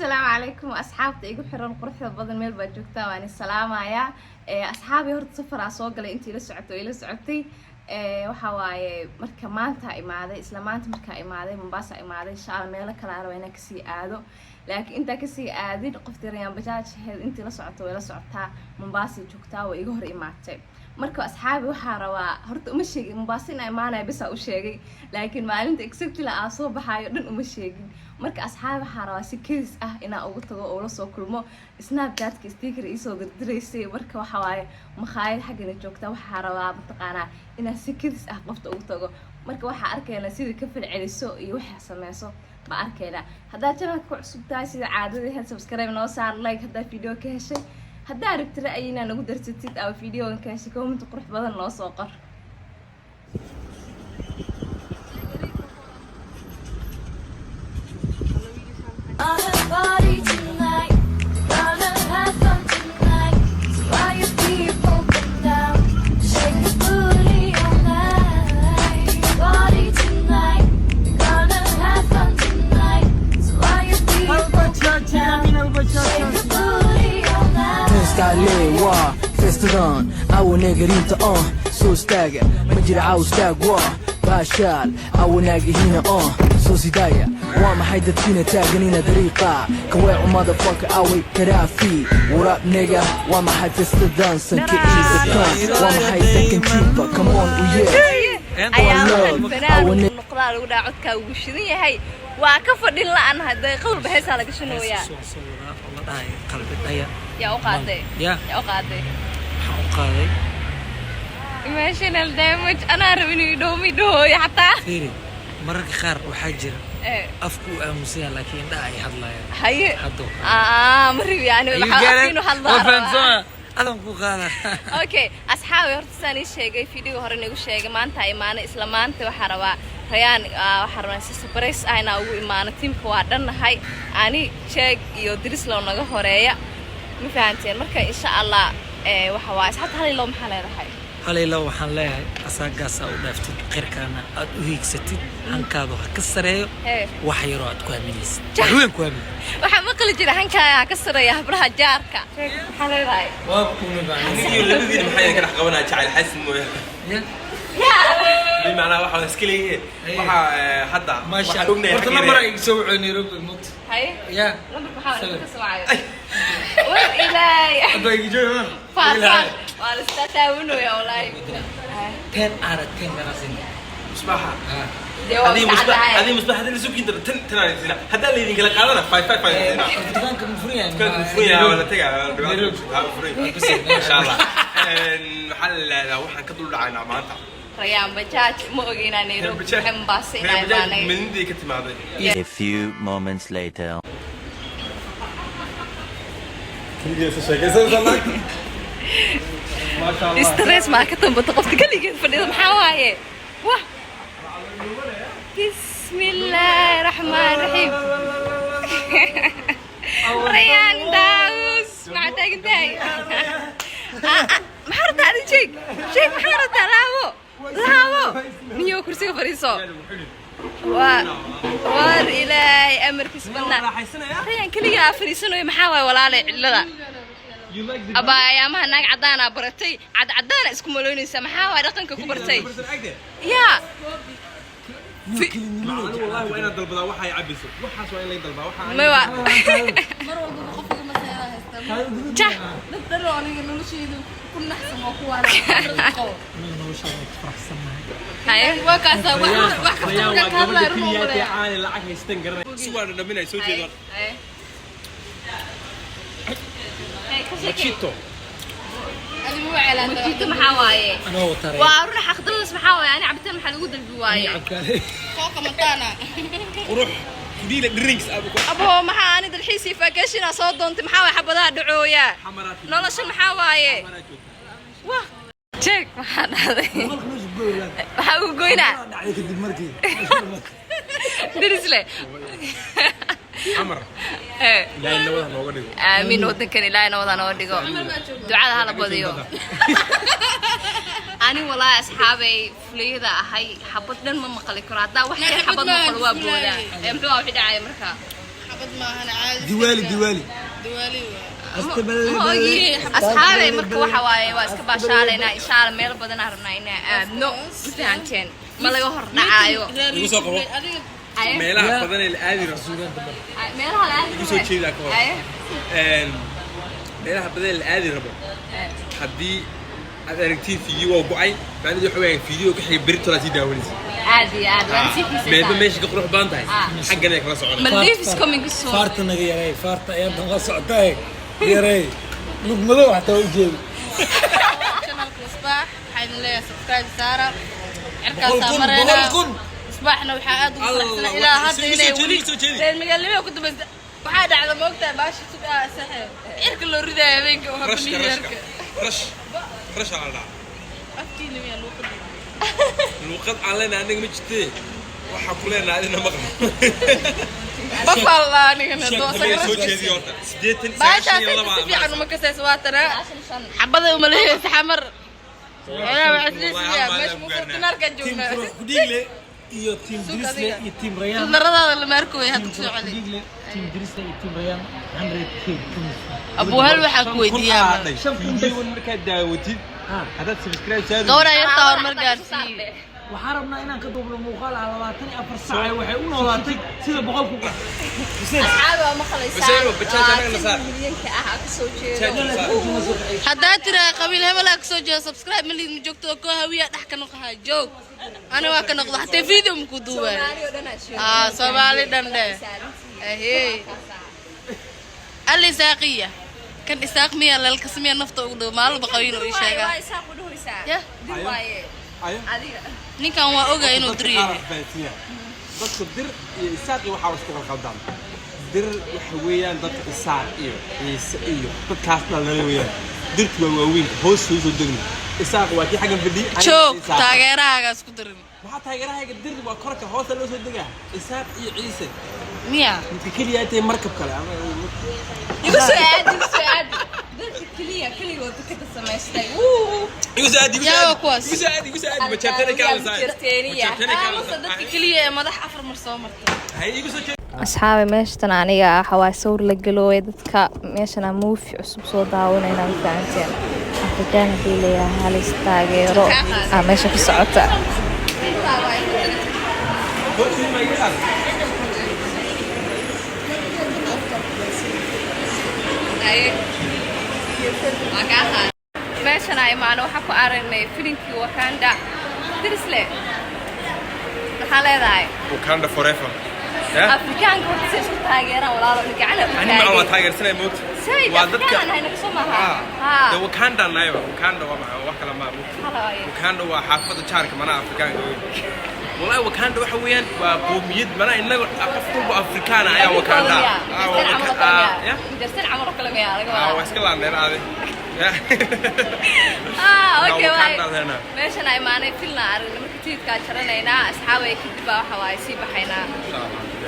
Asalaamu calaykum, asxaabta igu xiran quruxda badan, meel baa joogtaa, waan isalaamayaa. Asxaabii, horta safaraa soo galay. Intii ila socotay oo ila socotay, waxa waaye marka maanta imaaday, isla maanta markaa imaaday Mombasa imaaday. Insha Allah meelo kale aan rabaa inaan kasii aado, laakiin intaa kasii aadin, qoftii Rayaan Bajaaj ahayd, intii la socoto way la socotaa, Mombasa joogtaa, way iga hor imaatay. Marka asxaabi, waxaa rabaa, horta uma sheegin Mombasa inaa imaanaya, bisa u sheegay, laakiin maalinta exactly aa soo baxaayo dhan uma sheegin. Marka asxaabi, waxaa rabaa si kedis ah inaa ugu tago oo la soo kulmo. Snapchatka sticker iisoo dirdiraysay. Marka waxa waaye makhaayad xaggana joogta. Waxaa rabaa, mataqaanaa, inaan si kedis ah qofta ugu tago. Marka waxaa arkaynaa sidai ka falceliso iyo waxaa sameyso ba arkaynaa. Haddaad channelka ku cusub tahay, sida caadada ahayd, subscribe noo saar, like haddaa video ka heshay, haddaa rabti ra'yi inaa nagu darsatid ama videogan ka heshay, comment qurux badan noo soo qor. Gonna party tonight, gonna have fun tonight. So all you people come down, shake your booty all night. Party tonight, gonna have fun tonight. So all you people come down, shake your booty all night. Heestaale waa feestadan awanegariinta soo istaaga, ma jira caaw istaag, waa baashaal awanaagihiina soo sidaaya. Waa maxay dadkiina taaganina dariiqa kaweecu? Motherfucker, away Kadaafi, what up nigga? Waa maxay feestadan sanka ciidakan? Waa maxay dankan jiiba? Come on, uye. Ayaa waxaan fanaan noqdaa lagu dhaha, codkaa ugu shidan yahay, waa ka fadhin la-aan. Daqiiqad walba heesaa laga shanooyaa. Soo soo wadaa oo la dhahayo qalbi dhaya. Yaa u qaaday? Ya. Yaa u qaaday? Waxaan u qaaday Emotional damage. Anaa rab inuu idhow, ma idhahooyo xataa. Fiiri, mararka qaar waxaa jira Eh, afku uu aamusan yahay, laakiin indhaha ay hadlayaan. Haye. Hadda Aa, ma rabi yani, waxaa afka inuu hadlaa waa rabaa. Fahamsama adan ku qaada. Okay asxaabi, horta sidaan ii sheegay, video hore nagu sheegay, maanta imaanay. Isla maanta waxaa rabaa Rayaan, waxaa rabaa si surprise ah inaa ugu imaano. Tiimka waa dhannahay, ani, Jeeg iyo Drislow naga horeeya, ma fahanteen? Marka insha Allah, waxa waaye, asxaabta, hal ilo maxaa leedahay? Halayla, waxaan leeyahay asaagaasaa u dhaaftid, qirkaana aad u hiigsatid, hankaadu ha ka sareeyo. Hee. Wax yaroo aad ku haminaysid, wax weyn ku hamin. Waxaa maqli jira hankaaga ha ka sareeya habraha jaarka. Jeeg, maxaa leedahay? Waa kuumi. Ninkii labadiina maxay idinka dhex qabanaya? Jacayl xasin mooyaane. Bimacnaa waxa la iska leeyahay waxa hadda Maasha. waxaan ognahay Horta xaggeena. lambar ay soo wacay Nairobi mut. Haye. Ya. Lambarka maxaa Sawir. ka soo wacayo? War ilaahay. Hadda iga joogi. Faar faar waa la istaa taawanaya wallaahi. 10 out of 10 meeqaasin? Musbaxa. Dee waa Haddii iska musbax caddahay. Haddii musbax haddii la sukin daro, tan tan aan idin haddaa la idin kala qaadana, five five five idin. Dukaanka ma furan yahay? Dukaanka furan yahay, waa la tegaa, waa la Nairobi. Ha, furan yahay. Insha Allah. Maxaa la yidhahdaa, waxaan ka dul dhacaynaa maanta. Rayaan Bajaaj ma ogeynaa Nairobi, waxay Mombasa inaa Reer Bajaaj imaanay. Madinadii ka timaaday. A few moments later. Keligiisa sheekaysanaysaa naagta. Maasha Allah. Stress maa ka tambata qofka keligeed fadhida? Maxaa waaye? Wah, bismillaahi raxmaan raxiim. Rayaan Daawus, maxaa taagan tahay? Maxaa rabtaa adi? Sheeg, sheeg, maxaa rabtaa? Laabo, laabo, niyo kursiga fadhiiso. Waa war ilaahay amarkiis badnaa. Rayaan keligaa fadhiisanayo, maxaa waaye walaalay cidlada? Abaa, ayaamaha naag caddaanaa baratay, cadcadaana isku malaynaysa. Maxaa waay dhaqanka ku bartay yaa? Anigu wallahi waa inaad dalbadaa waxa ay cabayso, waxaas waa in laga dalbaa waxa. Mawa. Mar walbaba qofka maseera haysta. Jah. Dad dhan oo aniga noloshayda ku naxsan waa kuwaan qabo. Anaga noloshaada waa ku faraxsannahay. Haye. Waa kaasa wax wax kasta markaan ka hadlayo run oo malaya. Caani lacag haystan garanay si waa dhadhaminay soo jeedo. Haye. Haye, ka sheekay. Mojito. Adigu waa celaanta. Mojito maxaa waaye? Anoo wataa. Waa run xaqdaradaas. Maxaa waaye? Ani cabitaan maxaa lagu dalbi waaye? Cabkaale. Kooka matana. Qurux kudhiila drinks abu ku. Abo, maxaa ani dalxiis iyo vacation soo doontay? Maxaa waaye xabadaha dhacooya? Nolosha maxaa waaye? Wah, jeeg, maxaa dhacday? Maxaa ugu goynaa? Dhacday kadib markii Dirisle. Amar. Ee. Ilaahay nabada nooga dhigo. Aamiin, wadankan Ilaahay nabada noo dhigo, ducada hala badiyo. Ani walaahi asxaabay, fulayada ahay, xabad dhan ma maqli karo. Haddaa wax yar xabad maqlo, waa boodaa. Ee, muxuu ah wixii dhacaya markaa? Xabad maahan, caadi. Diwaali, diwaali. Diwaali waa. Ma ogi, asxaabay. Marka waxa waaye, waa iska baashaalaynaa, insha Allah. Meelo badan aan rabnaa inaan aadno, ma fahanteen? Ma laga hor dhacaayo. Igu soo qabo. Adiga. Aye. Meelaha badan ee la aadi rabo. Meelaha la aadi Igu soo jeedaa ka hor. Aye. Meelaha badan ee la aadi rabo, haddii aad aragtiin video waa go'ay, macnaheedu waxa weeyaan video ka xigay berito laa sii daawanaysa. Aad iyo aad waan sii Meelba xiisaysaa. meesha ka qurux badan tahay Ah. xaggan ay kala soconaysa. Maldives coming soon. Faarta naga yaray, faarta ayaa dan la socotaa, yaray lug madow xataa u jeedo. Channelka Misbaax waxaa idin leeyahay subscribe saara. Boqol Cirkaasaa kun, mareynaa. 100,000. Misbaaxna waxaa aad ugu Allah, faraxsanaa ilaa waxaa hadda igu inay soo jeedi, weli igu soo jeedi. reer magaalnimada ku dambaysa. Waxaa dhacda, moogtahay, baasha sugaa saxe cirka loo ridaayo habeenka oo Rashka. Happy New Rashka. Year-ka. Rash rash aa la dhahaa. Afkiina miyaa luuqada? Luuqad aan leenahay aniga ma jirtee, waxaa ku leenahay adina maqla. Bafalla anigana Habeen soo doosa. jeediyo horta 80 Baashaas 92. si fiican uma kasayso, waa tanaa. 95. Xabada uma leeyaysa xamar. Wallahi, Meesha hal maalin muufurtinaarkaa Team joognaa. Qurux Kudhiigle iyo team Sug Drisle adiga. iyo team Rayaan. Filmaradaada lama arkoy hadda, Team kusoo Qurux celi. Kudhiigle, team Drisle iyo team Rayaan 100K. Abuhal waxaa ku weydiiyaa. 5,000 markaad daawatid, haddaad subscribe saari. Gabadha yartaa horumar gaarsiiye. Waxaan rabnaa inaan ka duubno muuqaal ah 24 saac waxay u noolaatay sida 100,000 Xuseen. Asxaabi, waa maqlaysaan. Xuseen, bajaaj anaga na saar. 20 milyanka ah aa kasoo jeedo. Bajaaj na saar. Haddaa tiraa qabiil hebelaa kasoo jeeda, subscribe ma liid, ma joogto oo koo hawiya dhex ka noqahaa joog. Ani waa ka noqda, xatee video maku duubay. Soomaali oo dhan aa sheego. Aa, Soomaali dhan dheh. Ahey, al isaaqiya kan isaaq miya, lalkas miya, nafta ugu dhow maalba qabiil uu ii sheegaa. Waa isaaq u dhahaysaa. Yah. Dir waaye. Ayo. Adiga. Ninkan waa ogaa inuu dir yahay. Dadka dir iyo isaaq iyo waxaa isku qalqaldaan. Dir waxa weeyaan dadka isaaq iyo ciise iyo dadkaas dhalala weeyaan. Dirtu waa waaweyn, hoos soo soo degna. Isaaq waa kii xaggan fadhiyay, aniga Joog. Isaaq. Taageerahaaga isku dirin. Maxaa taageerahayga? Dir waa korka, hoosta loo soo degaa, isaaq iyo ciise. Miya? Midka keliya intay markab kale ama Igu soo aadi, igu soo aadi. Dadka keliya keligood dekada samaystay. Wuu. Igu soo aadi, igu soo Yaa, aadi. kuwaas. Igu soo aadi, igu soo aadi, majeerteena ka hadlaysaa. Majeerteeniya. Majeerteena ka Aamusa, hadlaysaa. dadka keliya ee madax afar mar soo martay. Hay, igu soo jeedi. Asxaabi, meeshatan aniga ah waa sawir la galooya dadka. Meeshana movie cusub soo daawanayna, ma fahanteen? Afrikaan hadii leeyahay halis taageero ah meesha ku socota. Hoos ma iga qaad. Meeshan aa imaano, waxaa ku aragnay filinkii Wakanda. Dirisle, maxaa leedahay? Wakanda forever. Yeah? Afrikaanka horta say isku taageeraan, walaalo, gacana u Ani ma waa taagay. taageersanay, moogta. Sayid. Waa dadka Afrikaan ahay naga soo maaha. Ah, Haa. de Wakanda nayba. Wakanda waa maxay? Wax kale ma moogta. Halaaye. Wakanda waa xaafadda jaarka mana Afrikaanka weyn. Wallahi Wakanda waxa weeyaan waa qoomiyad mana inaga qof walba Afrikaan ah ayaa Wakanda. Ah, waa yeah? Jarsan camal oo kale miyaa laga Ah, wadaa? waa iska laandheer aade. Yeah. Ah, okay, Waa waay. Wakanda leenahay. Meeshan aa imaanay, filna aragnay. Marka tiidkaa jaranaynaa, asxaabay, kadib baa waxa waaye sii baxaynaa. Insha Allah.